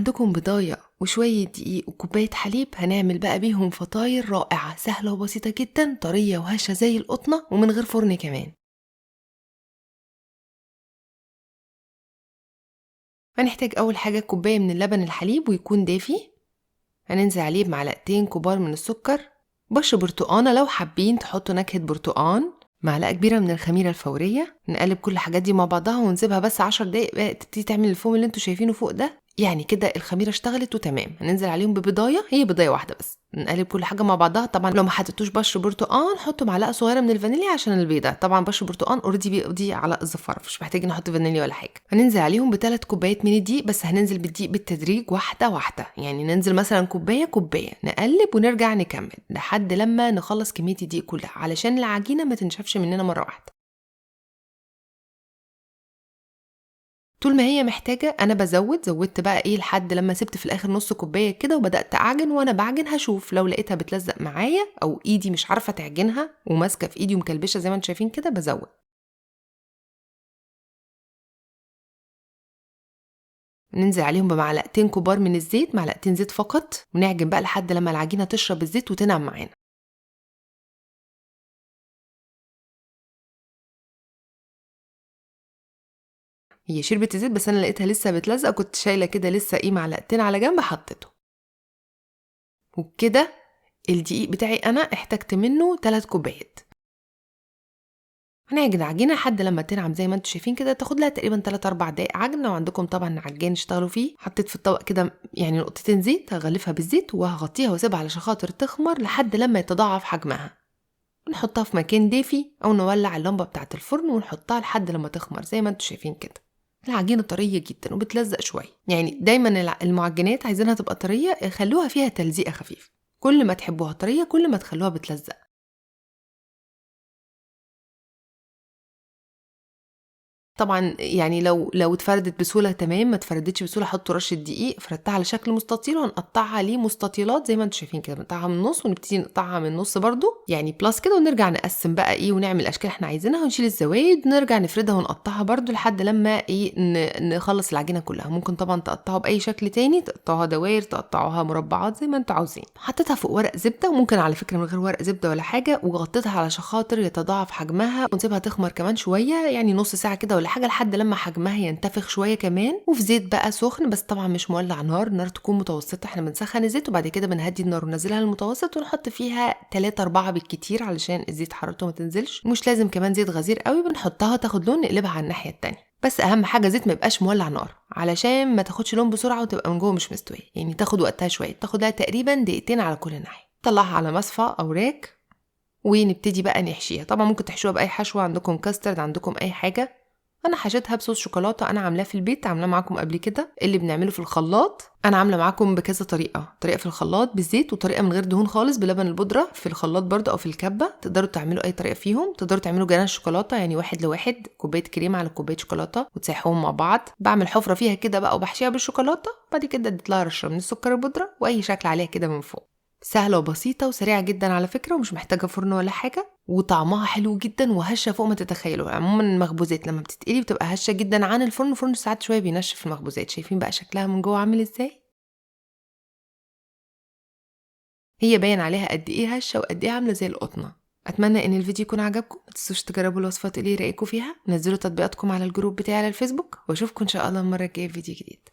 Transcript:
عندكم بضاية وشوية دقيق وكوباية حليب، هنعمل بقى بيهم فطاير رائعة سهلة وبسيطة جدا، طرية وهشة زي القطنة ومن غير فرن كمان. هنحتاج أول حاجة كوباية من اللبن الحليب ويكون دافي، هننزل عليه بمعلقتين كبار من السكر، بش برتقانة لو حابين تحطوا نكهة برتقان، معلقة كبيرة من الخميرة الفورية. نقلب كل الحاجات دي مع بعضها ونسيبها بس 10 دقايق بقى تبتدي تعمل الفوم اللي انتوا شايفينه فوق ده، يعني كده الخميرة اشتغلت وتمام. هننزل عليهم ببضاية، هي بضاية واحدة بس، نقلب كل حاجة مع بعضها. طبعا لو ما حطيتوش بشر برتقان حطوا معلقة صغيرة من الفانيليا عشان البيضة، طبعا بشر برتقان already بيقضي على الزفارة، مش محتاجين نحط فانيليا ولا حاجة. هننزل عليهم ب3 كوبايات من الدقيق، بس هننزل بالدقيق بالتدريج واحدة واحدة، يعني ننزل مثلا كوباية كوباية، نقلب ونرجع نكمل لحد لما نخلص كمية الدقيق كلها علشان العجينة ما تنشفش مننا مرة واحدة. طول ما هي محتاجة أنا بزود، زودت بقى إيه لحد لما سبت في الآخر نص كوباية كده وبدأت أعجن. وأنا بعجن هشوف لو لقيتها بتلزق معايا أو إيدي مش عارفة تعجنها وماسكة في إيدي ومكلبشة زي ما انتم شايفين كده بزود. ننزل عليهم بمعلقتين كبار من الزيت، معلقتين زيت فقط، ونعجن بقى لحد لما العجينة تشرب الزيت وتنعم معانا. هي شربت الزيت بس انا لقيتها لسه بتلزق، كنت شايله كده لسه ايه معلقتين على جنب حطيته. وبكده الدقيق بتاعي انا احتجت منه 3 كوبايات. هنعجن العجينة لحد لما تنعم زي ما انتم شايفين كده، تاخد لها تقريبا 3-4 دقايق عجن. لو عندكم طبعا عجان اشتغلوا فيه. حطيت في الطبق كده يعني نقطتين زيت، هغلفها بالزيت وهغطيها واسيبها علشان خاطر تخمر لحد لما يتضاعف حجمها. نحطها في مكان دافي او نولع اللمبة بتاعه الفرن ونحطها لحد لما تخمر زي ما انتم شايفين كده. العجينة طرية جدا وبتلزق شوية، يعني دايما المعجنات عايزينها تبقى طرية، خلوها فيها تلزيقة خفيف، كل ما تحبوها طرية كل ما تخلوها بتلزق. طبعا يعني لو اتفردت بسهولة تمام، ما اتفردتش بسهولة حطوا رشة دقيق. فردتها على شكل مستطيل وهنقطعها ليه مستطيلات زي ما انتم شايفين كده، بنقطعها من النص ونبتدي نقطعها من النص برضو يعني plus كده، ونرجع نقسم بقى ايه ونعمل الاشكال اللي احنا عايزينها ونشيل الزوايد ونرجع نفردها ونقطعها برضو لحد لما ايه نخلص العجينة كلها. ممكن طبعا تقطعها باي شكل تاني، تقطعوها دوائر، تقطعوها مربعات زي ما انتم عاوزين. حطيتها فوق ورق زبدة، وممكن على فكرة من غير ورق زبدة ولا حاجة، وغطيتها علشان خاطر يتضاعف حجمها، ونسيبها تخمر كمان شوية يعني نص ساعة كده ولا حاجة لحد لما حجمها ينتفخ شوية كمان. وفي زيت بقى سخن، بس طبعا مش مولع نار، النار تكون متوسطه، احنا بنسخن الزيت وبعد كده بنهدي النار وننزلها للمتوسط، ونحط فيها 3-4 بالكتير علشان الزيت حرارته ما تنزلش، مش لازم كمان زيت غزير قوي. بنحطها تاخد لون، نقلبها على الناحية التانية، بس اهم حاجة زيت ما يبقاش مولع نار علشان ما تاخدش لون بسرعة وتبقى من جوه مش مستوية، يعني تاخد وقتها شوية، تاخد لها تقريبا دقيقتين على كل ناحية. طلعها على مصفى او rack ونبتدي بقى نحشيها. طبعا ممكن تحشوها باي حشوه، عندكم كاسترد، عندكم اي حاجة. انا حشيتها بصوص شوكولاتة، انا عاملاه في البيت، عاملاه معاكم قبل كده، اللي بنعمله في الخلاط. انا عامله معاكم بكذا طريقه، طريقه في الخلاط بالزيت، وطريقه من غير دهون خالص بلبن البودره في الخلاط برده او في الكبه، تقدروا تعملوا اي طريقه فيهم. تقدروا تعملوا جناش شوكولاتة، يعني 1 ل1، كوباية كريمة على كوباية شوكولاتة وتسيحوهم مع بعض. بعمل حفره فيها كده بقى وبحشيها بالشوكولاته، بعد كده اديت لها رشه من السكر البودره واي شكل عليها كده من فوق. سهلة وبسيطة وسريعة جدا على فكرة، ومش محتاجه فرن ولا حاجة، وطعمها حلو جدا وهشه فوق ما تتخيلوا. عموما المخبوزات لما بتتقلي بتبقى هشه جدا عن الفرن، الفرن ساعات شوية بينشف المخبوزات. شايفين بقى شكلها من جوه عامل ازاي؟ هي باين عليها قد ايه هشه وقد ايه عامله زي القطنه. اتمنى ان الفيديو يكون عجبكم، ما تنسوش تجربوا الوصفات اللي رايكم فيها، نزلوا تطبيقاتكم على ال group بتاعي على الفيسبوك، واشوفكم ان شاء الله المرة الجاية في فيديو جديد.